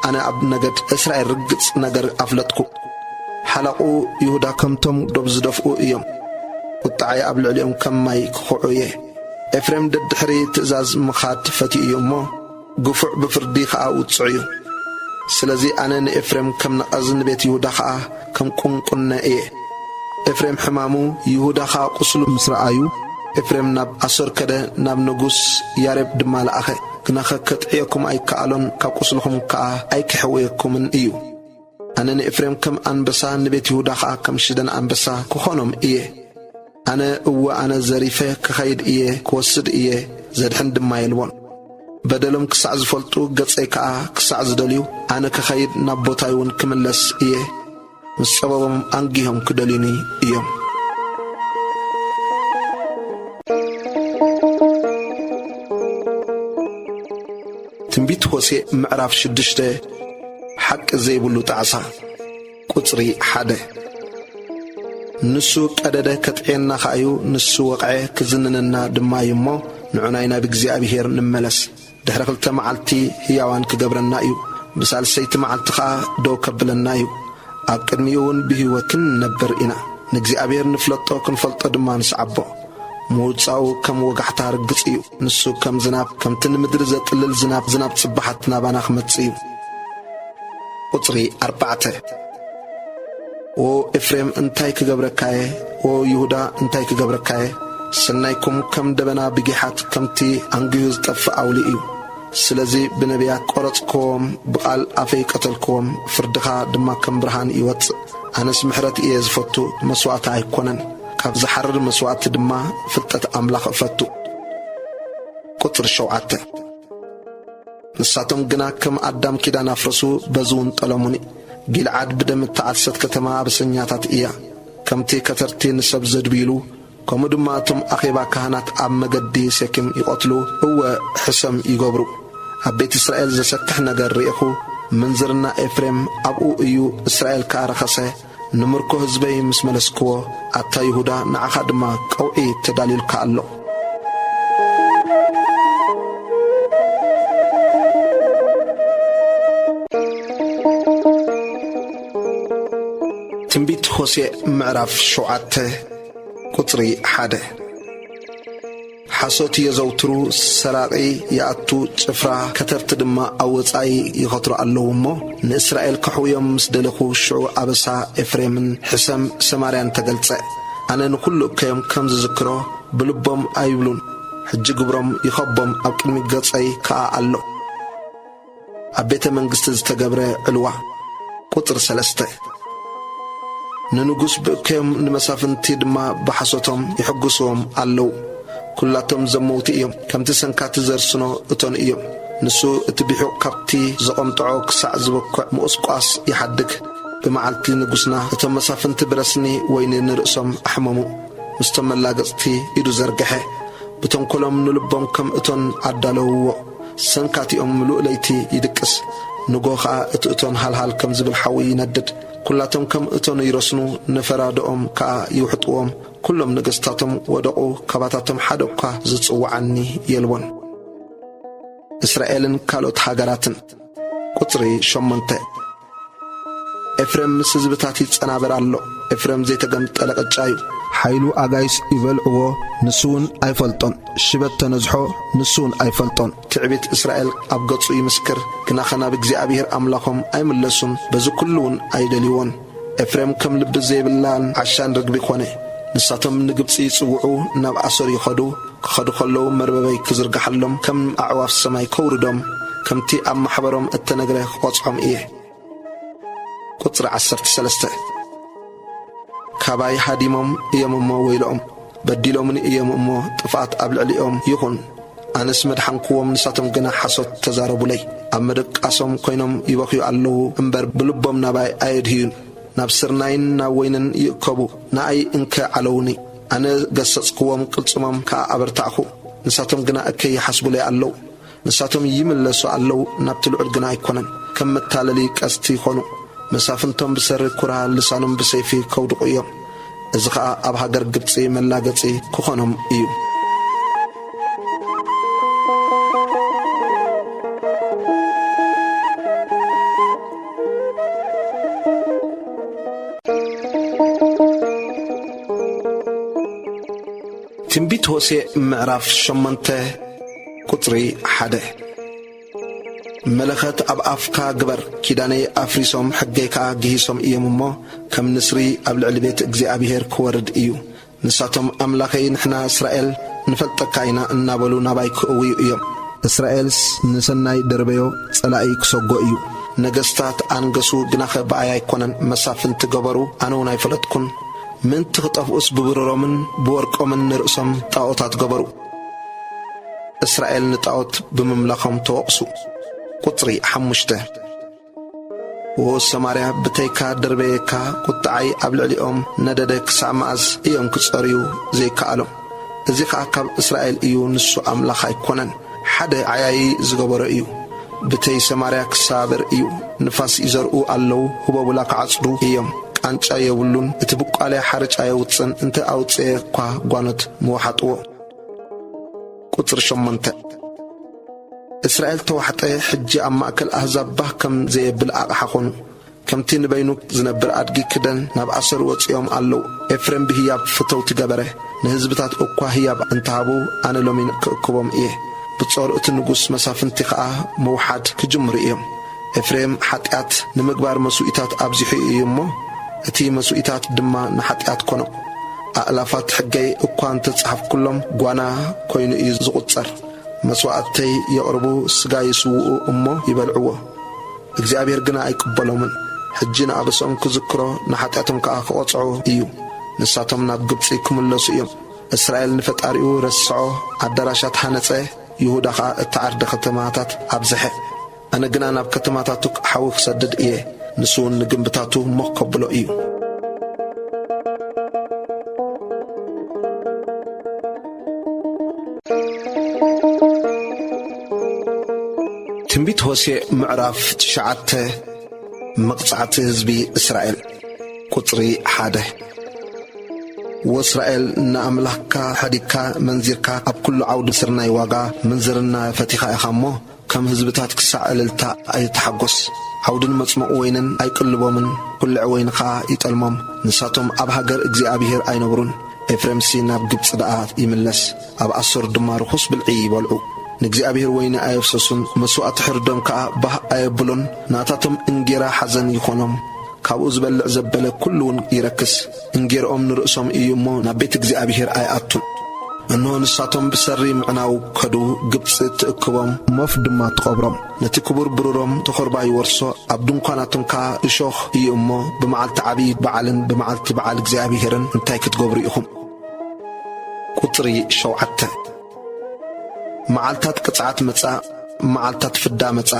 ኣነ ኣብ ነገድ እስራኤል ርግጽ ነገር ኣፍለጥኩ። ሓላቑ ይሁዳ ከምቶም ዶብ ዝደፍኡ እዮም። ቁጥዓይ ኣብ ልዕሊኦም ከም ማይ ክኹዑ እየ። ኤፍሬም ደድሕሪ ትእዛዝ ምኻድ ፈትዩ እዩ እሞ፣ ግፉዕ ብፍርዲ ኸኣ ውጹዕ እዩ። ስለዚ ኣነ ንኤፍሬም ከም ነቐዝ፣ ንቤት ይሁዳ ኸኣ ከም ቁንቁነ እየ። ኤፍሬም ሕማሙ፣ ይሁዳ ኸኣ ቁስሉ ምስ ረኣዩ፣ ኤፍሬም ናብ ኣሶር ከደ፣ ናብ ንጉስ ያሬብ ድማ ለኣኸ። ግናኸ ከጥዕየኩም ኣይከኣሎን፣ ካብ ቁስልኹም ከኣ ኣይክሕውየኩምን እዩ። ኣነ ንኤፍሬም ከም ኣንበሳ፣ ንቤት ይሁዳ ኸኣ ከም ሽደን ኣንበሳ ክኾኖም እየ። ኣነ፣ እወ፣ ኣነ ዘሪፈ ክኸይድ እየ፣ ክወስድ እየ፣ ዘድሕን ድማ የልቦን። በደሎም ክሳዕ ዝፈልጡ፣ ገጸይ ከኣ ክሳዕ ዝደልዩ፣ ኣነ ክኸይድ፣ ናብ ቦታይ እውን ክምለስ እየ። ምስ ጸበቦም ኣንጊሆም ክደልዩኒ እዮም። ትንቢት ሆሴዕ ምዕራፍ ሽዱሽተ። ሓቂ ዘይብሉ ጣዕሳ። ቁጽሪ ሓደ። ንሱ ቀደደ፣ ከጥዕየና ኸኣ እዩ፣ ንሱ ወቕዐ፣ ክዝንነና ድማ እዩ እሞ፣ ንዑ ናይ ናብ እግዚኣብሄር ንመለስ። ድሕሪ ክልተ መዓልቲ ህያዋን ክገብረና እዩ፣ ብሳልሰይቲ መዓልቲ ኸኣ ደው ከብለና እዩ። ኣብ ቅድሚኡ እውን ብህይወት ክንነብር ኢና። ንእግዚኣብሔር ንፍለጦ፣ ክንፈልጦ ድማ ንስዓቦ። ምውጻኡ ከም ወጋሕታ ርግጽ እዩ። ንሱ ከም ዝናብ፣ ከምቲ ንምድሪ ዘጥልል ዝናብ፣ ዝናብ ጽባሓት ናባና ክመጽእ እዩ። ቁጽሪ ኣርባዕተ። ኦ ኤፍሬም፣ እንታይ ክገብረካየ? ኦ ይሁዳ፣ እንታይ ክገብረካየ? ሰናይኩም ከም ደበና ብጊሓት፣ ከምቲ ኣንጊሁ ዝጠፍእ ኣውሊ እዩ። ስለዚ ብነቢያት ቆረጽክዎም፣ ብቓል ኣፈይ ቀተልክዎም፣ ፍርድኻ ድማ ከም ብርሃን ይወጽእ። ኣነስ ምሕረት እየ ዝፈቱ፣ መስዋእቲ ኣይኮነን፣ ካብ ዝሓርር መስዋእቲ ድማ ፍልጠት ኣምላኽ እፈቱ። ቁጽሪ ሸውዓተ። ንሳቶም ግና ከም ኣዳም ኪዳን ኣፍረሱ፣ በዚ እውን ጠለሙኒ። ጊልዓድ ብደም እተዓርሰት ከተማ ኣበሰኛታት እያ። ከምቲ ከተርቲ ንሰብ ዘድብይሉ፣ ከምኡ ድማ እቶም ኣኼባ ካህናት ኣብ መገዲ ሴኬም ይቐትሉ፣ እወ፣ ሕሰም ይገብሩ። ኣብ ቤት እስራኤል ዘሰክሕ ነገር ርኢኹ፣ ምንዝርና ኤፍሬም ኣብኡ እዩ፣ እስራኤል ከኣ ረኸሰ። ንምርኮ ህዝበይ ምስ መለስክዎ፣ ኣታ ይሁዳ፣ ንዓኻ ድማ ቀውዒ ተዳልዩልካ ኣሎ። ትንቢት ሆሴዕ ምዕራፍ ሸውዓተ ቁጽሪ ሓደ። ሓሶት የዘውትሩ፣ ሰራቒ ይኣቱ፣ ጭፍራ ከተርቲ ድማ ኣብ ወጻኢ ይኸትሩ ኣለዉ እሞ፣ ንእስራኤል ከሕውዮም ምስ ደለኹ፣ ሽዑ ኣበሳ ኤፍሬምን ሕሰም ሰማርያን ተገልጸ። ኣነ ንኹሉ እከዮም ከም ዝዝክሮ፣ ብልቦም ኣይብሉን። ሕጂ ግብሮም ይኸቦም፣ ኣብ ቅድሚ ገጸይ ከኣ ኣሎ። ኣብ ቤተ መንግስቲ ዝተገብረ ዕልዋ። ቁጽሪ ሰለስተ። ንንጉስ ብእከዮም ንመሳፍንቲ ድማ ብሓሶቶም ይሕጉስዎም ኣለዉ። ኩላቶም ዘመውቲ እዮም፣ ከምቲ ሰንካቲ ዘርስኖ እቶን እዮም። ንሱ እቲ ቢሑቕ ካብቲ ዘቐምጥዖ ክሳዕ ዝበኩዕ ምቑስቋስ ይሓድግ። ብመዓልቲ ንጉስና እቶም መሳፍንቲ ብረስኒ ወይኒ ንርእሶም ኣሕመሙ። ምስቶም መላገጽቲ ኢዱ ዘርግሐ። ብተንኮሎም ንልቦም ከም እቶን ኣዳለውዎ። ሰንካቲኦም ምሉእ ለይቲ ይድቅስ። ንጎ ኸኣ እቲ እቶን ሃልሃል ከም ዝብል ሓዊ ይነድድ። ኩላቶም ከም እቶን ይረስኑ፣ ንፈራዶኦም ከኣ ይውሕጥዎም። ኩሎም ነገስታቶም ወደቑ፣ ካባታቶም ሓደ እኳ ዝጽውዓኒ የልቦን። እስራኤልን ካልኦት ሃገራትን። ቁጽሪ ሸሞንተ። ኤፍሬም ምስ ህዝብታት ይጸናበር ኣሎ። ኤፍሬም ዘይተገምጠለ ቅጫ እዩ። ሓይሉ ኣጋይሽ ይበልዕዎ፣ ንሱ እውን ኣይፈልጦን። ሽበት ተነዝሖ፣ ንሱ እውን ኣይፈልጦን። ትዕቢት እስራኤል ኣብ ገጹ ይምስክር፣ ግናኸ ናብ እግዚኣብሔር ኣምላኾም ኣይምለሱን፣ በዚ ኩሉ እውን ኣይደልይዎን። ኤፍሬም ከም ልቢ ዘይብላን ዓሻን ርግቢ ኮነ። ንሳቶም ንግብጺ ይጽውዑ፣ ናብ ኣሶር ይኸዱ። ክኸዱ ከለዉ መርበበይ ክዝርግሓሎም፣ ከም ኣዕዋፍ ሰማይ ከውርዶም፣ ከምቲ ኣብ ማሕበሮም እተነግረ ክቖጽዖም እየ። ቁጽሪ ዓሰርተ ሰለስተ። ካባይ ሃዲሞም እዮም እሞ ወይለኦም፣ በዲሎምኒ እዮም እሞ ጥፍኣት ኣብ ልዕሊኦም ይኹን። ኣነስ መድሓንክዎም፣ ንሳቶም ግና ሓሶት ተዛረቡለይ። ኣብ መደቃሶም ኮይኖም ይበኽዩ ኣለዉ እምበር፣ ብልቦም ናባይ ኣየድህዩን። ናብ ስርናይን ናብ ወይንን ይእከቡ፣ ንኣይ እንከ ዓለዉኒ። ኣነ ገሰጽክዎም፣ ቅልጽሞም ከኣ ኣበርታዕኹ። ንሳቶም ግና እከይ ይሓስቡለይ ኣለዉ። ንሳቶም ይምለሱ ኣለዉ፣ ናብቲ ልዑል ግና ኣይኮነን። ከም መታለሊ ቀስቲ ይኾኑ። መሳፍንቶም ብሰሪ ኩራ፣ ልሳኖም ብሰይፊ ከውድቑ እዮም። እዚ ኸኣ ኣብ ሃገር ግብጺ መላገጺ ክኾኖም እዩ። ትንቢት ሆሴዕ ምዕራፍ ሸሞንተ ቁጽሪ ሓደ። መለኸት ኣብ ኣፍካ ግበር፣ ኪዳነይ ኣፍሪሶም ሕገይ ከኣ ግሂሶም እዮም እሞ፣ ከም ንስሪ ኣብ ልዕሊ ቤት እግዚኣብሔር ክወርድ እዩ። ንሳቶም ኣምላኸይ ንሕና እስራኤል ንፈልጠካ ኢና እናበሉ ናባይ ክእውዩ እዮም። እስራኤልስ ንሰናይ ደርበዮ ጸላኢ ክሰጎ እዩ። ነገስታት ኣንገሱ ግናኸ ብኣይ ኣይኮነን፣ መሳፍንቲ ገበሩ ኣነ እውን ኣይፈለጥኩን። ምእንቲ ክጠፍኡስ ብብሩሮምን ብወርቆምን ንርእሶም ጣዖታት ገበሩ። እስራኤል ንጣዖት ብምምላኾም ተወቕሱ። ቁጽሪ ሓሙሽተ። ዎ ሰማርያ ብተይካ ደርበየካ፣ ቁጥዓይ ኣብ ልዕሊኦም ነደደ። ክሳዕ መኣዝ እዮም ክጸርዩ ዘይከኣሎም? እዚ ኸኣ ካብ እስራኤል እዩ፣ ንሱ ኣምላኽ ኣይኮነን። ሓደ ዓያዪ ዝገበሮ እዩ። ብተይ ሰማርያ ክሳበር እዩ። ንፋስ ይዘርኡ ኣለዉ፣ ህቦብላ ክዓጽዱ እዮም። ቃንጫ የብሉን፣ እቲ ብቋልያ ሓርጫ የውጽን፣ እንተ ኣውጽኤ እኳ ጓኖት ምወሓጥዎ። ቁጽሪ ሸሞንተ። እስራኤል ተዋሕጠ፣ ሕጂ ኣብ ማእከል ኣህዛብ ባህ ከም ዘየብል ኣቕሓ ኾኑ። ከምቲ ንበይኑ ዝነብር ኣድጊ ክደን ናብ ኣሰር ወጺኦም ኣለዉ። ኤፍሬም ብህያብ ፍተውቲ ገበረ፣ ንህዝብታት እኳ ህያብ እንተሃቡ፣ ኣነ ሎሚ ክእክቦም እየ። ብጾር እቲ ንጉስ መሳፍንቲ ኸኣ ምውሓድ ክጅምሩ እዮም። ኤፍሬም ሓጢኣት ንምግባር መስዋእታት ኣብዚሑ እዩ እሞ፣ እቲ መስዋእታት ድማ ንሓጢኣት ኮኖ። ኣእላፋት ሕገይ እኳ እንተጸሓፍኩሎም፣ ጓና ኮይኑ እዩ ዝቑጸር። መስዋእተይ የቕርቡ፣ ስጋ ይስውኡ እሞ ይበልዕዎ። እግዚኣብሔር ግና ኣይቅበሎምን። ሕጂ ንኣበስኦም ክዝክሮ፣ ንሓጢኣቶም ከኣ ክቐጽዖ እዩ። ንሳቶም ናብ ግብጺ ክምለሱ እዮም። እስራኤል ንፈጣሪኡ ረስዖ፣ ኣዳራሻት ሃነጸ፣ ይሁዳ ኸኣ እተዓርደ ከተማታት ኣብዝሐ። ኣነ ግና ናብ ከተማታቱ ሓዊ ክሰድድ እየ፣ ንሱ እውን ንግንብታቱ ሞኽ ከብሎ እዩ። ትንቢት ሆሴዕ ምዕራፍ ትሽዓተ። መቕጻዕቲ ህዝቢ እስራኤል። ቁጽሪ ሓደ። ወእስራኤል፣ ንኣምላኽካ ሓዲግካ መንዚርካ፣ ኣብ ኩሉ ዓውዲ ስርናይ ዋጋ ምንዝርና ፈቲኻ ኢኻ እሞ፣ ከም ህዝብታት ክሳዕ እልልታ ኣይተሓጎስ። ዓውድን መጽመቑ ወይንን ኣይቅልቦምን፣ ኩልዕ ወይኒ ኸኣ ይጠልሞም። ንሳቶም ኣብ ሃገር እግዚኣብሔር ኣይነብሩን። ኤፍሬምሲ ናብ ግብጺ ደኣ ይምለስ፣ ኣብ ኣሶር ድማ ርኹስ ብልዒ ይበልዑ። ንእግዚኣብሔር ወይኒ ኣየፍሰሱን፣ መስዋእቲ ሕርዶም ከኣ ባህ ኣየብሎን። ናታቶም እንጌራ ሓዘን ይኾኖም፣ ካብኡ ዝበልዕ ዘበለ ኩሉ እውን ይረክስ። እንጌርኦም ንርእሶም እዩ እሞ፣ ናብ ቤት እግዚኣብሔር ኣይኣቱን። እንሆ፣ ንሳቶም ብሰሪ ምዕናው ከዱ፣ ግብጺ ትእክቦም፣ ሞፍ ድማ ትቐብሮም። ነቲ ክቡር ብሩሮም ተኾርባ ይወርሶ፣ ኣብ ድንኳናቶም ከኣ እሾኽ እዩ እሞ፣ ብመዓልቲ ዓብዪ በዓልን ብመዓልቲ በዓል እግዚኣብሔርን እንታይ ክትገብሩ ኢኹም? ቁጽሪ ሸውዓተ። መዓልታት ቅጽዓት መጻ፣ መዓልታት ፍዳ መጻ።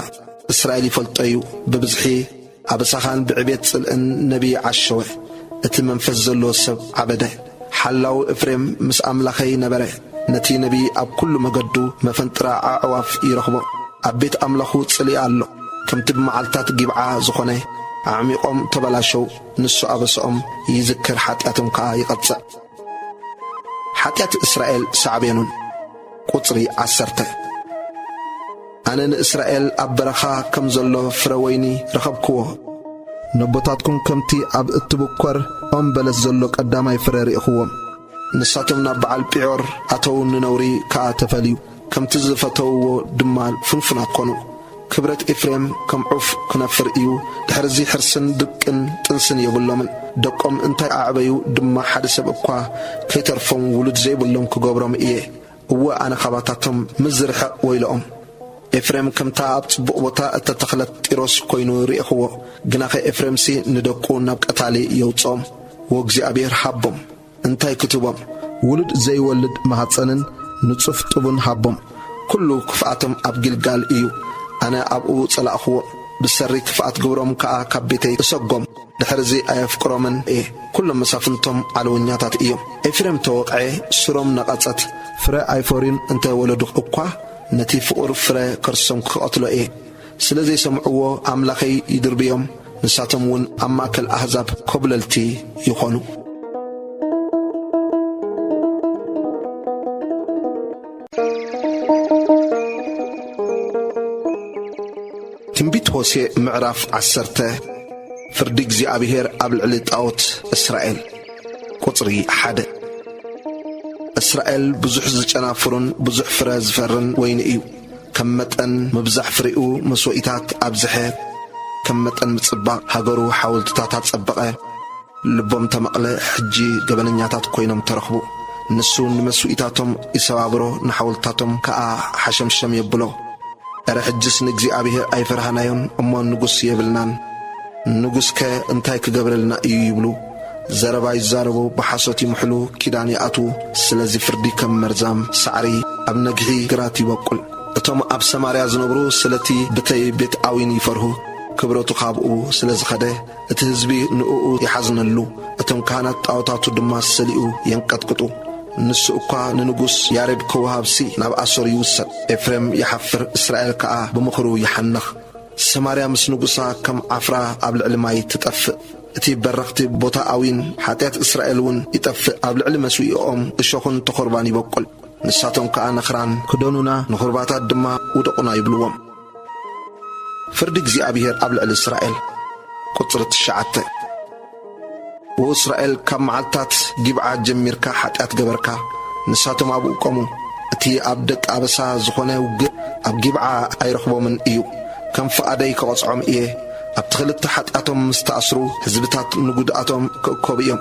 እስራኤል ይፈልጦ እዩ፣ ብብዝሒ ኣበሳኻን ብዕቤት ጽልእን ነቢይ ዓሸወ። እቲ መንፈስ ዘለዎ ሰብ ዓበደ። ሓላው እፍሬም ምስ ኣምላኸይ ነበረ። ነቲ ነቢይ ኣብ ኩሉ መገዱ መፈንጥራ ኣዕዋፍ ይረኽቦ። ኣብ ቤት ኣምላኹ ጽልኢ ኣሎ። ከምቲ ብመዓልታት ጊብዓ ዝኾነ፣ ኣዕሚቖም ተበላሸው። ንሱ ኣበሳኦም ይዝክር፣ ሓጢኣቶም ከኣ ይቐጽዕ። ሓጢኣት እስራኤል ሳዕቤኑን። ቁጽሪ ዓሰርተ። ኣነ ንእስራኤል ኣብ በረኻ ከም ዘሎ ፍረ ወይኒ ረኸብክዎ። ነቦታትኩም ከምቲ ኣብ እትብኮር ኦም በለስ ዘሎ ቀዳማይ ፍረ ርኢኽዎም። ንሳቶም ናብ በዓል ጲዖር ኣተዉ፣ ንነውሪ ከኣ ተፈልዩ፣ ከምቲ ዝፈተውዎ ድማ ፍንፉናት ኮኑ። ክብረት ኤፍሬም ከም ዑፍ ክነፍር እዩ። ድሕርዚ ሕርስን ድቅን ጥንስን የብሎምን። ደቆም እንታይ ኣዕበዩ ድማ ሓደ ሰብ እኳ ከይተርፎም ውሉድ ዘይብሎም ክገብሮም እየ። እወ፣ ኣነ ካባታቶም ምስ ዝርሕቕ ወይለኦም። ኤፍሬም ከምታ ኣብ ጽቡቕ ቦታ እተተኽለት ጢሮስ ኮይኑ ርኢኽዎ። ግናኸ ኤፍሬምሲ ንደቁ ናብ ቀታሊ የውጽኦም። ወእግዚኣብሔር ሃቦም። እንታይ ክትቦም? ውሉድ ዘይወልድ ማህፀንን ንጹፍ ጡብን ሃቦም። ኩሉ ክፍኣቶም ኣብ ጊልጋል እዩ። ኣነ ኣብኡ ጸላእኽዎም። ብሰሪ ክፍኣት ግብሮም ከኣ ካብ ቤተይ እሰጎም። ድሕርዚ ኣየፍቅሮምን እየ። ኩሎም መሳፍንቶም ዓለወኛታት እዮም። ኤፍሬም ተወቕዐ፣ ሱሮም ነቐጸት። ፍረ ኣይፈርዩን እንተ ወለዱ እኳ፣ ነቲ ፍቑር ፍረ ከርሶም ክቐትሎ እየ። ስለ ዘይሰምዕዎ ኣምላኸይ ይድርብዮም፣ ንሳቶም እውን ኣብ ማእከል ኣህዛብ ኮብለልቲ ይኾኑ። ትንቢት ሆሴዕ ምዕራፍ ዓሰርተ። ፍርዲ እግዚኣብሔር ኣብ ልዕሊ ጣዖት እስራኤል። ቁጽሪ ሓደ። እስራኤል ብዙሕ ዝጨናፍሩን ብዙሕ ፍረ ዝፈርን ወይኒ እዩ። ከም መጠን ምብዛሕ ፍሬኡ መስዋኢታት ኣብዝሐ፣ ከም መጠን ምጽባቕ ሃገሩ ሓወልትታት ኣጸበቐ። ልቦም ተመቕለ፣ ሕጂ ገበነኛታት ኮይኖም ተረኽቡ። ንሱ ንመስዋኢታቶም ይሰባብሮ፣ ንሓወልትታቶም ከኣ ሓሸምሸም የብሎ። እረ ሕጅስ ንእግዚኣብሔር ኣይፈርሃናዮን እሞ ንጉስ የብልናን። ንጉስከ እንታይ ክገብረልና እዩ ይብሉ። ዘረባ ይዛረቡ፣ ብሓሶት ይምሕሉ፣ ኪዳን ይኣትዉ። ስለዚ ፍርዲ ከም መርዛም ሳዕሪ ኣብ ነግሒ ግራት ይበቁል። እቶም ኣብ ሰማርያ ዝነብሩ ስለቲ ብተይ ቤት ኣዊን ይፈርሁ። ክብረቱ ካብኡ ስለ ዝኸደ እቲ ህዝቢ ንእኡ ይሓዝነሉ። እቶም ካህናት ጣዖታቱ ድማ ሰሊኡ የንቀጥቅጡ። ንሱ እኳ ንንጉስ ያሬብ ክወሃብሲ ናብ ኣሶር ይውሰድ። ኤፍሬም ይሓፍር፣ እስራኤል ከኣ ብምኽሩ ይሓንኽ። ሰማርያ ምስ ንጉሳ ከም ዓፍራ ኣብ ልዕሊ ማይ ትጠፍእ። እቲ በረኽቲ ቦታ ኣዊን ሓጢኣት እስራኤል እውን ይጠፍእ። ኣብ ልዕሊ መስዊኦም እሾኹን ተኾርባን ይበቁል። ንሳቶም ከኣ ነኽራን ክደኑና፣ ንኹርባታት ድማ ውደቑና ይብልዎም። ፍርዲ እግዚኣብሔር ኣብ ልዕሊ እስራኤል። ቁጽሪ ትሽዓተ። ወእስራኤል፣ ካብ መዓልታት ጊብዓ ጀሚርካ ሓጢኣት ገበርካ፣ ንሳቶም ኣብኡ ቆሙ። እቲ ኣብ ደቂ ኣበሳ ዝኾነ ውግእ ኣብ ጊብዓ ኣይረኽቦምን እዩ። ከም ፍቓደይ ክቐጽዖም እየ። ኣብቲ ክልተ ሓጢኣቶም ምስ ተኣስሩ፣ ህዝብታት ንጉድኣቶም ክእከቡ እዮም።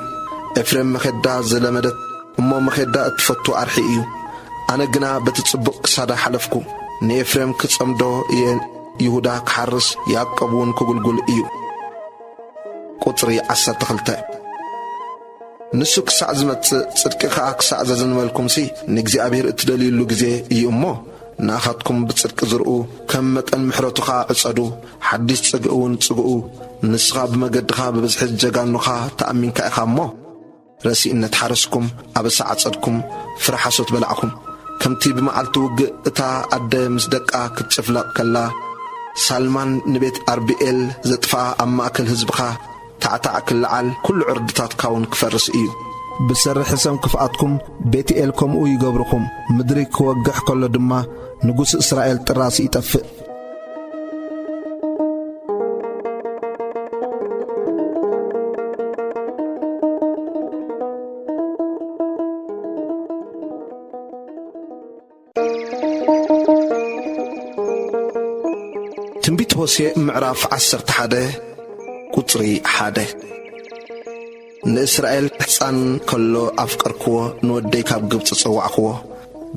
ኤፍሬም መኼዳ ዝለመደት እሞ መኼዳ እትፈቱ ኣርሒ እዩ። ኣነ ግና በቲ ጽቡቕ ክሳዳ ሓለፍኩ። ንኤፍሬም ክጸምዶ እየ፣ ይሁዳ ክሓርስ፣ ያዕቆብ እውን ክጉልጉል እዩ። ቁጽሪ ዓሰርተ ክልተ። ንሱ ክሳዕ ዝመጽእ፣ ጽድቂ ኸኣ ክሳዕ ዘዝንበልኩምሲ፣ ንእግዚኣብሔር እትደልዩሉ ግዜ እዩ እሞ፣ ንኣኻትኩም ብጽድቂ ዝርኡ፣ ከም መጠን ምሕረቱ ኸኣ ዕጸዱ፣ ሓድሽ ጽግኢ እውን ጽግኡ። ንስኻ ብመገድኻ ብብዝሒ ጀጋኑኻ ተኣሚንካ ኢኻ እሞ፣ ረሲእነት ሓረስኩም፣ ኣበሳ ዓጸድኩም፣ ፍረ ሓሶት በላዕኩም። ከምቲ ብመዓልቲ ውግእ እታ ኣደ ምስ ደቃ ክትጭፍለቕ ከላ፣ ሳልማን ንቤት ኣርብኤል ዘጥፍኣ ኣብ ማእከል ህዝብኻ ታዕታዕ ክለዓል፣ ኩሉ ዕርድታትካ እውን ክፈርስ እዩ። ብሰሪ ሕሰም ክፍኣትኩም ቤትኤል ከምኡ ይገብርኹም። ምድሪ ክወግሕ ከሎ ድማ ንጉስ እስራኤል ጥራስ ይጠፍእ። ትንቢት ሆሴዕ ምዕራፍ ዓሰርተ ሓደ ቁጽሪ ሓደ። ንእስራኤል ሕጻን ከሎ ኣፍቀርክዎ፣ ንወደይ ካብ ግብጺ ጸዋዕክዎ።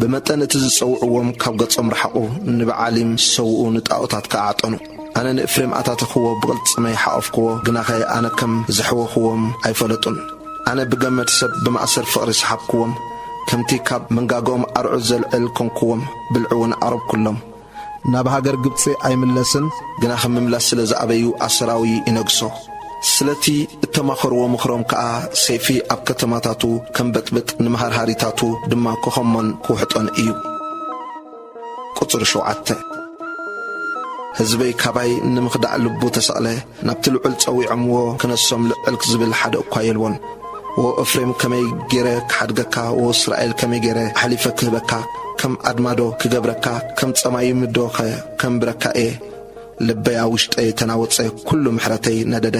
ብመጠን እቲ ዝጸውዕዎም ካብ ገጾም ረሓቑ፣ ንበዓሊም ዝሰውኡ ንጣኦታት ከኣ ዓጠኑ። ኣነ ንኤፍሬም ኣታተኽዎ፣ ብቕልጽመይ ሓቖፍክዎ፣ ግናኸ ኣነ ከም ዘሕወኽዎም ኣይፈለጡን። ኣነ ብገመድ ሰብ ብማእሰር ፍቕሪ ሰሓብክዎም፣ ከምቲ ካብ መንጋግኦም ኣርዑት ዘልዕል ኮንክዎም፣ ብልዒ እውን ኣቕረብኩሎም። ናብ ሃገር ግብጺ ኣይምለስን፣ ግናኸ ምምላስ ስለ ዝኣበዩ ኣሰራዊ ይነግሶ። ስለቲ እተማኸርዎ ምኽሮም ከኣ ሰይፊ ኣብ ከተማታቱ ከንበጥብጥ፣ ንመሃርሃሪታቱ ድማ ክኸሞን ክውሕጦን እዩ። ቁጽሪ ሸውዓተ። ህዝበይ ካባይ ንምኽዳዕ ልቡ ተሰቕለ፣ ናብቲ ልዑል ጸዊዖምዎ ክነሶም ልዕል ዝብል ሓደ እኳ የልቦን። ወ-ኤፍሬም ከመይ ገይረ ክሓድገካ፣ ወ-እስራኤል ከመይ ገይረ ኣሕሊፈ ክህበካ፣ ከም ኣድማዶ ክገብረካ፣ ከም ጸማይምዶኸ ከንብረካ እየ። ልበይ ኣብ ውሽጠይ ተናወጸ፣ ኩሉ ምሕረተይ ነደደ።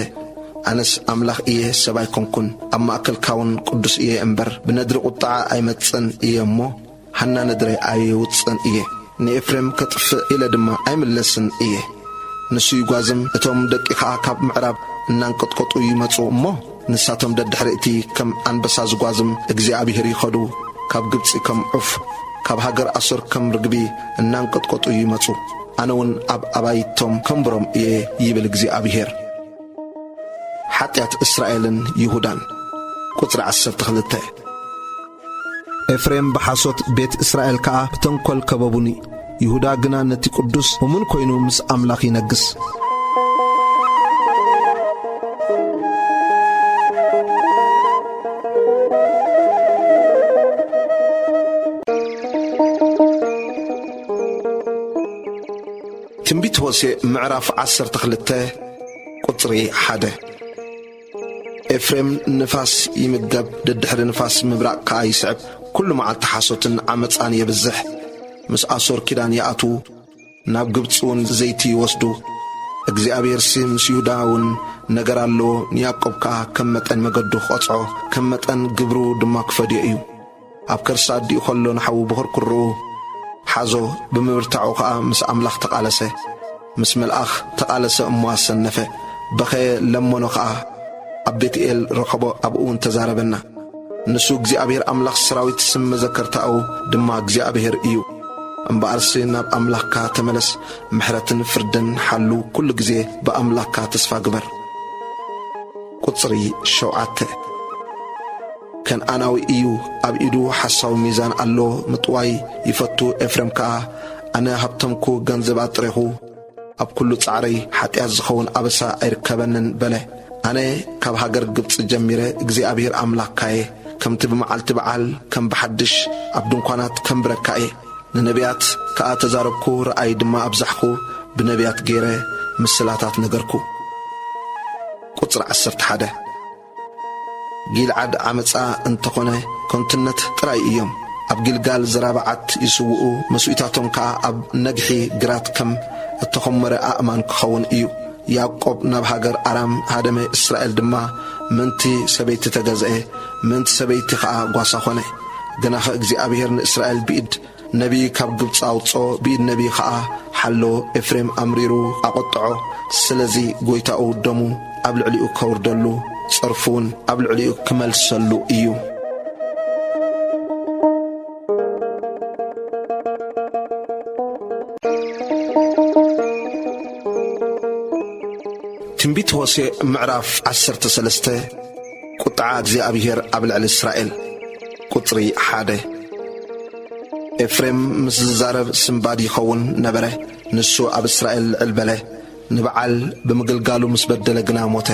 ኣነስ ኣምላኽ እየ፣ ሰብ ኣይኮንኩን፣ ኣብ ማእከልካውን ቅዱስ እየ እምበር፣ ብነድሪ ቁጥዓ ኣይመጽእን እየ እሞ፣ ሃና ነድረይ ኣየውጽእን እየ። ንኤፍሬም ከጥፍእ ኢለ ድማ ኣይምለስን እየ። ንሱ ይጓዝም፣ እቶም ደቂ ኸኣ ካብ ምዕራብ እናንቀጥቀጡ ይመጹ እሞ፣ ንሳቶም ደድሕሪ እቲ ከም ኣንበሳ ዝጓዝም እግዚኣብሄር ይኸዱ፣ ካብ ግብጺ ከም ዑፍ፣ ካብ ሃገር ኣሶር ከም ርግቢ እናንቀጥቀጡ ይመጹ። ኣነ እውን ኣብ ኣባይቶም ከንብሮም እየ ይብል እግዚኣብሄር። ሓጢኣት እስራኤልን ይሁዳን። ቁጽሪ ዓሰርተ ክልተ። ኤፍሬም ብሓሶት፣ ቤት እስራኤል ከኣ ብተንኮል ከበቡኒ። ይሁዳ ግና ነቲ ቅዱስ እሙን ኮይኑ ምስ ኣምላኽ ይነግስ። ትንቢት ሆሴዕ ምዕራፍ ዓሰርተ ክልተ ቁጽሪ ሓደ። ኤፍሬም ንፋስ ይምገብ፣ ደድሕሪ ንፋስ ምብራቕ ከኣ ይስዕብ። ኩሉ መዓልቲ ሓሶትን ዓመጻን የብዝሕ። ምስ ኣሶር ኪዳን ይኣትዉ፣ ናብ ግብጺ እውን ዘይቲ ይወስዱ። እግዚኣብሄርሲ ምስ ይሁዳ እውን ነገር ኣለዎ፣ ንያዕቆብ ከኣ ከም መጠን መገዱ ክቐጽዖ፣ ከም መጠን ግብሩ ድማ ክፈድዮ እዩ። ኣብ ከርሲ ኣዲኡ ከሎ ንሓዉ ብኽርክርኡ ሓዞ፣ ብምብርታዑ ኸኣ ምስ ኣምላኽ ተቓለሰ። ምስ መልኣኽ ተቓለሰ እሞ ኣሰነፈ። በኸየ፣ ለመኖ ኸኣ፣ ኣብ ቤትኤል ረኸቦ፣ ኣብኡ እውን ተዛረበና። ንሱ እግዚኣብሔር ኣምላኽ ሰራዊት፣ ስም መዘከርታኡ ድማ እግዚኣብሔር እዩ። እምበኣርሲ ናብ ኣምላኽካ ተመለስ፣ ምሕረትን ፍርድን ሓሉ፣ ኩሉ ግዜ ብኣምላኽካ ተስፋ ግበር። ቁጽሪ ሸውዓተ። ከነኣናዊ እዩ፣ ኣብ ኢዱ ሓሳዊ ሚዛን ኣሎ፣ ምጥዋይ ይፈቱ። ኤፍሬም ከኣ፣ ኣነ ሃብተምኩ፣ ገንዘብ ኣጥሬኹ፣ ኣብ ኩሉ ጻዕረይ ሓጢኣት ዝኸውን ኣበሳ ኣይርከበንን በለ። ኣነ ካብ ሃገር ግብጺ ጀሚረ እግዚኣብሔር ኣምላኽካየ፣ ከምቲ ብመዓልቲ በዓል ከም ብሓድሽ ኣብ ድንኳናት ከንብረካየ። ንነቢያት ከኣ ተዛረብኩ፣ ረኣይ ድማ ኣብዛሕኩ፣ ብነቢያት ገይረ ምስላታት ነገርኩ። ቁጽሪ ዓሰርተ ሓደ። ጊልዓድ ዓመጻ እንተኾነ ከንቱነት ጥራይ እዮም። ኣብ ጊልጋል ዝራብዓት ይስውኡ፣ መስዋእታቶም ከኣ ኣብ ነግሒ ግራት ከም እተኾመረ ኣእማን ክኸውን እዩ። ያዕቆብ ናብ ሃገር ኣራም ሃደመ፣ እስራኤል ድማ ምእንቲ ሰበይቲ ተገዝአ፣ ምእንቲ ሰበይቲ ኸኣ ጓሳ ኾነ። ግናኸ እግዚኣብሔር ንእስራኤል ብኢድ ነቢይ ካብ ግብጺ ኣውጽኦ፣ ብኢድ ነቢይ ኸኣ ሓሎ። ኤፍሬም ኣምሪሩ ኣቖጥዖ፣ ስለዚ ጐይታኡ ደሙ ኣብ ልዕሊኡ ከውርደሉ፣ ጸርፉውን ኣብ ልዕሊኡ ክመልሰሉ እዩ። ትንቢት ሆሴዕ ምዕራፍ ዓሰርተ ሰለስተ። ቁጥዓ እግዚኣብሔር ኣብ ልዕሊ እስራኤል። ቁጽሪ ሓደ። ኤፍሬም ምስ ዝዛረብ ስንባድ ይኸውን ነበረ፣ ንሱ ኣብ እስራኤል ልዕል በለ። ንበዓል ብምግልጋሉ ምስ በደለ ግና ሞተ።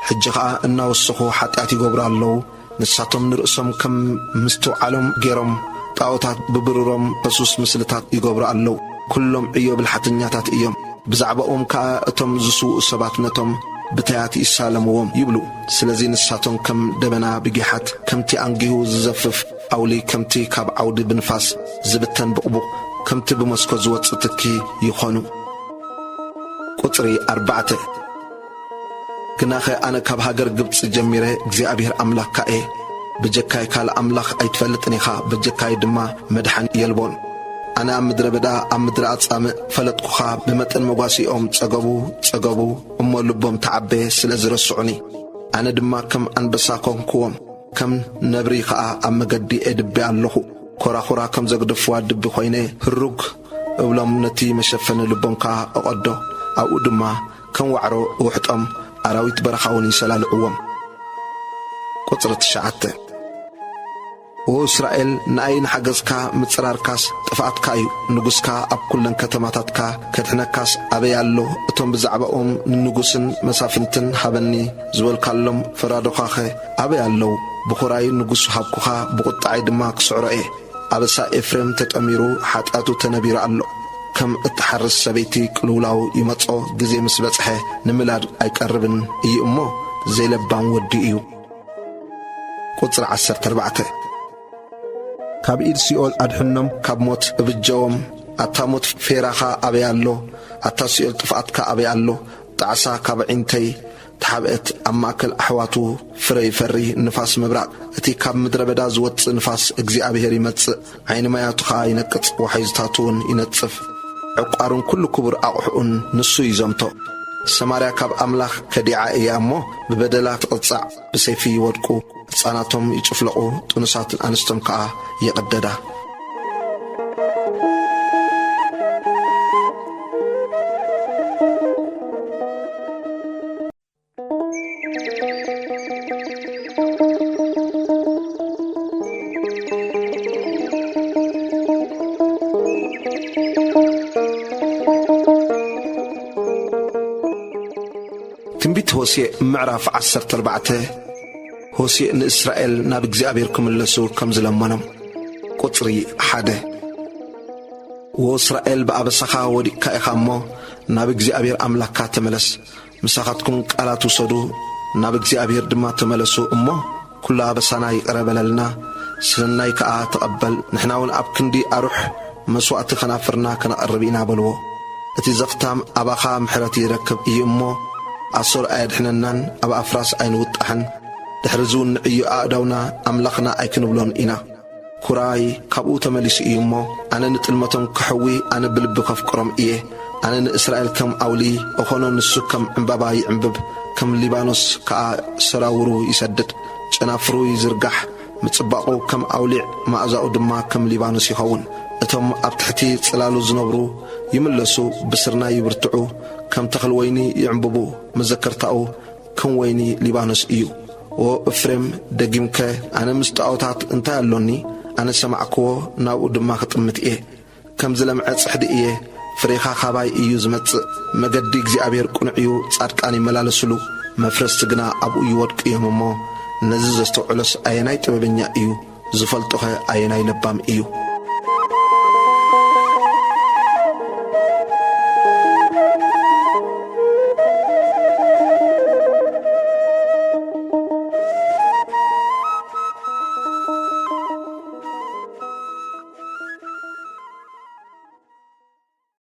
ሕጂ ኸኣ እናወሰኹ ሓጢኣት ይገብሩ ኣለዉ። ንሳቶም ንርእሶም ከም ምስትውዓሎም ገይሮም፣ ጣኦታት ብብሩሮም ፈሱስ ምስልታት ይገብሩ ኣለዉ። ኩሎም ዕዮ ብልሓትኛታት እዮም። ብዛዕባኦም ከኣ እቶም ዝስውኡ ሰባት ነቶም ብታያት ይሳለምዎም ይብሉ። ስለዚ ንሳቶም ከም ደበና ብጊሓት፣ ከምቲ ኣንጊሁ ዝዘፍፍ ኣውሊ፣ ከምቲ ካብ ዓውዲ ብንፋስ ዝብተን ብቕቡቕ፣ ከምቲ ብመስኮት ዝወጽእ ትኪ ይኾኑ። ቁጽሪ ኣርባዕተ። ግናኸ ኣነ ካብ ሃገር ግብጺ ጀሚረ እግዚኣብሔር ኣምላኽካ እየ። ብጀካይ ካልእ ኣምላኽ ኣይትፈልጥን ኢኻ፣ ብጀካይ ድማ መድሓን የልቦን። ኣነ ኣብ ምድረ በዳ፣ ኣብ ምድሪ ኣጻምእ ፈለጥኩኻ፣ ብመጠን መጓሲኦም ጸገቡ፣ ጸገቡ፣ እሞ ልቦም ተዓበየ፣ ስለ ዝረስዑኒ። ኣነ ድማ ከም ኣንበሳ ኮንክዎም፣ ከም ነብሪ ኸኣ ኣብ መገዲ ኤድቤ ኣለኹ። ኮራኹራ ከም ዘግደፍዋ ድቢ ኾይነ ህሩግ እብሎም፣ ነቲ መሸፈኒ ልቦም ከኣ እቐዶ። ኣብኡ ድማ ከም ዋዕሮ እውሕጦም፣ ኣራዊት በረኻ እውን ይሰላልዕዎም። ቁጽሪ ትሽዓተ። ኦ እስራኤል፣ ንኣይ ንሓገዝካ፣ ምጽራርካስ ጥፍኣትካ እዩ። ንጉስካ ኣብ ኩለን ከተማታትካ ከድሕነካስ ኣበይ ኣሎ? እቶም ብዛዕባኦም ንንጉስን መሳፍንትን ሃበኒ ዝበልካሎም ፈራዶኻኸ ኣበይ ኣለዉ? ብኹራይ ንጉስ ሃብኩኻ፣ ብቑጥዓይ ድማ ክስዕሮ እየ። ኣበሳ ኤፍሬም ተጠሚሩ፣ ሓጢኣቱ ተነቢሩ ኣሎ። ከም እትሓርስ ሰበይቲ ቅልውላው ይመጾ፣ ግዜ ምስ በጽሐ፣ ንምላድ ኣይቀርብን እዩ እሞ፣ ዘይለባም ወዲ እዩ። ቁጽሪ ዓሰርተ ኣርባዕተ። ካብ ኢድ ሲኦል ኣድሕኖም፣ ካብ ሞት እብጀዎም። ኣታ ሞት ፌራኻ ኣበይ ኣሎ? ኣታ ሲኦል ጥፍኣትካ ኣበይ ኣሎ? ጣዕሳ ካብ ኣዒንተይ ተሓብአት፣ ኣብ ማእከል ኣሕዋቱ ፍረ ይፈሪ። ንፋስ ምብራቕ፣ እቲ ካብ ምድረ በዳ ዝወጽእ ንፋስ እግዚኣብሄር ይመጽእ፣ ዓይኒ ማያቱ ኸኣ ይነቅጽ፣ ወሓይዝታቱ እውን ይነጽፍ። ዕቋርን ኩሉ ክቡር ኣቕሑኡን ንሱ ይዘምቶ። ሰማርያ ካብ ኣምላኽ ከዲዓ እያ እሞ፣ ብበደላ ትቕጻዕ፣ ብሰይፊ ይወድቁ፣ ህጻናቶም ይጭፍለቑ፣ ጥኑሳት ኣንስቶም ከኣ ይቕደዳ። ትንቢት ሆሴዕ ምዕራፍ ዓሰርተ ኣርባዕተ። ሆሴዕ ንእስራኤል ናብ እግዚኣብሔር ክምለሱ ከም ዝለመኖም። ቁጽሪ ሓደ። ወእስራኤል፣ ብኣበሳኻ ወዲቕካ ኢኻ እሞ፣ ናብ እግዚኣብሔር ኣምላኽካ ተመለስ። ምሳኻትኩም ቃላት ውሰዱ፣ ናብ እግዚኣብሔር ድማ ተመለሱ እሞ፣ ኩሉ ኣበሳና ይቕረ በለልና፣ ስንናይ ከኣ ተቐበል። ንሕና እውን ኣብ ክንዲ ኣሩሕ መስዋእቲ ከናፍርና ከነቕርብ ኢና በልዎ። እቲ ዘኽታም ኣባኻ ምሕረት ይረክብ እዩ እሞ፣ ኣሶር ኣየድሕነናን ኣብ ኣፍራስ ኣይንውጣሕን። ድሕሪ ዝውን ንዕዮ ኣእዳውና ኣምላኽና ኣይክንብሎን ኢና። ኩራይ ካብኡ ተመሊሱ እዩ እሞ፣ ኣነ ንጥልመቶም ክሕዊ፣ ኣነ ብልቢ ከፍቅሮም እየ። ኣነ ንእስራኤል ከም ኣውሊ እኾኖ፣ ንሱ ከም ዕምባባ ይዕምብብ፣ ከም ሊባኖስ ከኣ ሰራውሩ ይሰድድ። ጨናፍሩ ይዝርጋሕ፣ ምጽባቑ ከም ኣውሊዕ፣ መኣዛኡ ድማ ከም ሊባኖስ ይኸውን። እቶም ኣብ ትሕቲ ጽላሉ ዝነብሩ ይምለሱ፣ ብስርናይ ይብርትዑ፣ ከም ተኽሊ ወይኒ ይዕምብቡ። መዘከርታኡ ከም ወይኒ ሊባኖስ እዩ። ኦ እፍሬም፣ ደጊምከ ኣነ ምስ ጣዖታት እንታይ ኣሎኒ? ኣነ ሰማዕክዎ፣ ናብኡ ድማ ክጥምት እየ። ከም ዝለምዐ ጽሕዲ እየ፣ ፍሬኻ ካባይ እዩ ዝመጽእ። መገዲ እግዚኣብሔር ቅኑዕ እዩ፣ ጻድቃን ይመላለስሉ፣ መፍረስቲ ግና ኣብኡ ይወድቁ እዮም እሞ። ነዚ ዘስተውዕሎስ ኣየናይ ጥበበኛ እዩ? ዝፈልጦኸ ኣየናይ ለባም እዩ?